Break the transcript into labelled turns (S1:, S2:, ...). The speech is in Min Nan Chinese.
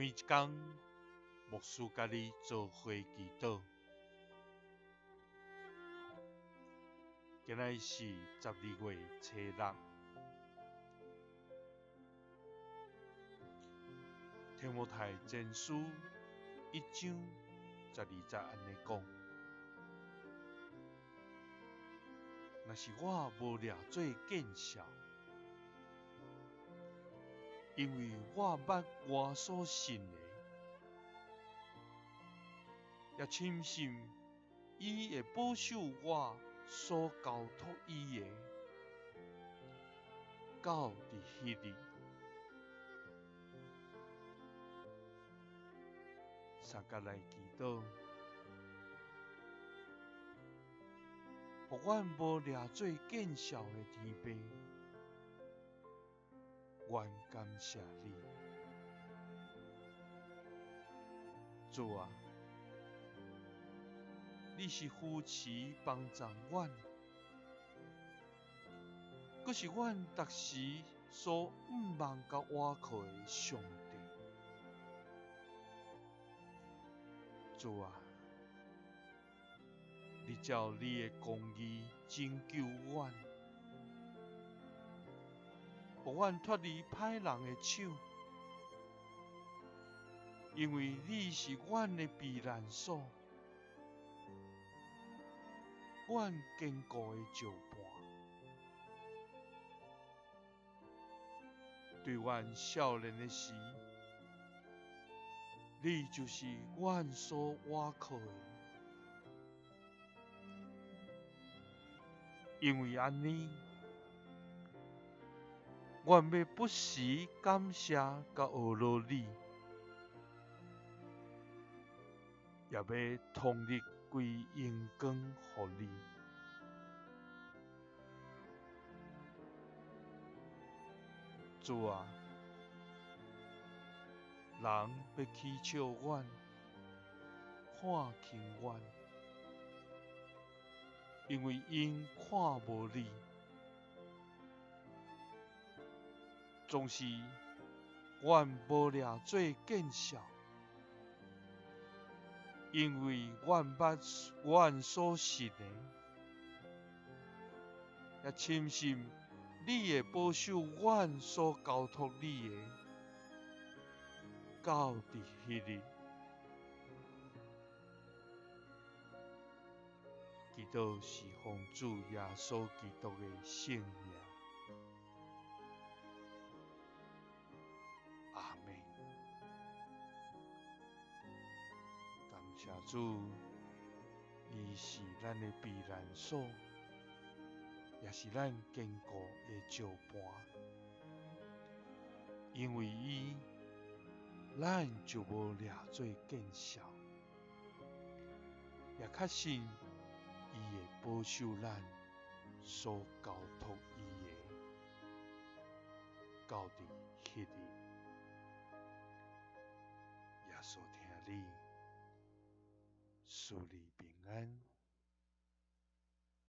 S1: 每一工，牧師佮你做伙祈禱。今仔日是12月初六，提摩太前書1章12節按呢講：若是我無掠做見笑，因為我捌我所信的，也深信伊會保守我所交託伊的，到佇彼日。相佮來祈禱，予阮無掠做見笑的天父，阮感謝你，主啊，你是扶持幫助阮，閣是阮逐時所向望佮倚靠的上帝。主啊，你照你的公義拯救阮，予阮脫離歹人的手，因為你是阮的避難所，阮堅固的石磐。對阮少年的時，你就是阮所倚靠的。因為按呢，阮欲不時感謝佮呵咾你，也欲通日歸榮光予你。主啊，人欲起笑阮，看輕阮，因為𪜶看無你。總是阮無掠做見笑，因為阮捌阮所信的，也深信你會保守阮所交託你的，到佇彼日。祈禱是奉主耶穌基督的聖名。阿們。感謝主，伊是咱的避難所，也是咱堅固的石磐。因為伊，咱就無掠做見笑，也確信伊會保守咱所交託伊的，到佇彼日。耶穌疼你，賜你平安。